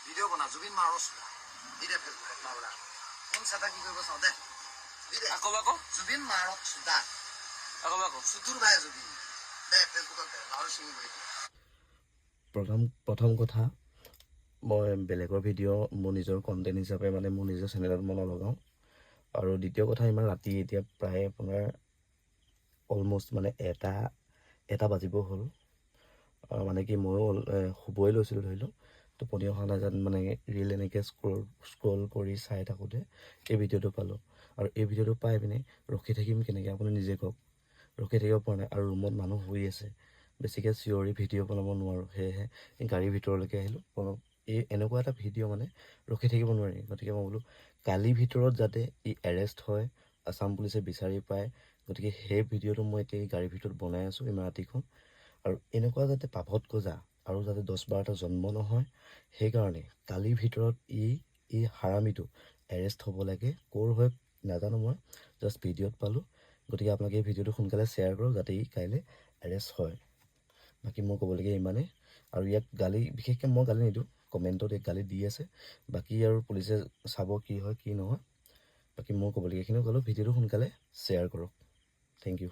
Video' বনা, জুবিন মাৰৰ চোদা দি দে ফেচবুকত। মাৰোলা কোন চাটা কি কৰিব চাওঁ দে, দি দে। আকৌ আকৌ। জুবিন মাৰক চোদা। আকৌ আকৌ। চুদুৰ ভাই জুবিন দে, ফেচবুকত দে, লাউৰ ছিঙিব এতিয়া। প্ৰথম প্ৰথম কথা, মই বেলেগৰ ভিডিঅ' মোৰ নিজৰ কণ্টেণ্ট হিচাপে, মানে মোৰ নিজৰ চেনেলত মই নলগাওঁ। আৰু দ্বিতীয় কথা, ইমান ৰাতি, এতিয়া প্ৰায় আপোনাৰ অলম'ষ্ট মানে এটা বাজিব হ'ল। মানে কি, ময়ো শুবই লৈছিলোঁ ধৰি লওক, টোপনি অহা নাই যেন, মানে ৰিল এনেকৈ স্ক্ৰল স্ক্ৰল কৰি চাই থাকোঁতে এই ভিডিঅ'টো পালোঁ। আৰু এই ভিডিঅ'টো পাই পিনে ৰখি থাকিম কেনেকৈ, আপুনি নিজে কওক? ৰখি থাকিব পৰা নাই। আৰু ৰুমত মানুহ শুই আছে, বেছিকৈ চিঞৰি ভিডিঅ' বনাব নোৱাৰোঁ। সেয়েহে এই গাড়ীৰ ভিতৰলৈকে আহিলোঁ। এই এনেকুৱা এটা ভিডিঅ' মানে ৰখি থাকিব নোৱাৰি। গতিকে মই বোলো কালিৰ ভিতৰত যাতে ই এৰেষ্ট হয়, আছাম পুলিচে বিচাৰি পায়। গতিকে সেই ভিডিঅ'টো মই এতিয়া এই গাড়ীৰ ভিতৰত বনাই আছোঁ ইমান ৰাতিখন। আৰু এনেকুৱা যাতে পাভত গজা আৰু যাতে 10-12টা জন্ম নহয়, সেইকাৰণে কালিৰ ভিতৰত এই হাৰামিটো এৰেষ্ট হ'ব লাগে। ক'ৰ হয় নাজানো, মই জাষ্ট ভিডিঅ'ত পালোঁ। গতিকে আপোনালোকে এই ভিডিঅ'টো সোনকালে শ্বেয়াৰ কৰক, যাতে ই কাইলৈ এৰেষ্ট হয়। বাকী মোৰ ক'বলগীয়া ইমানেই। আৰু ইয়াক গালি, বিশেষকৈ মই গালি নিদিওঁ, কমেণ্টত ইয়াক গালি দি আছে। বাকী আৰু পুলিচে চাব কি হয় কি নহয়। বাকী মোৰ ক'বলগীয়াখিনিও ক'লোঁ। ভিডিঅ'টো সোনকালে শ্বেয়াৰ কৰক। Thank U.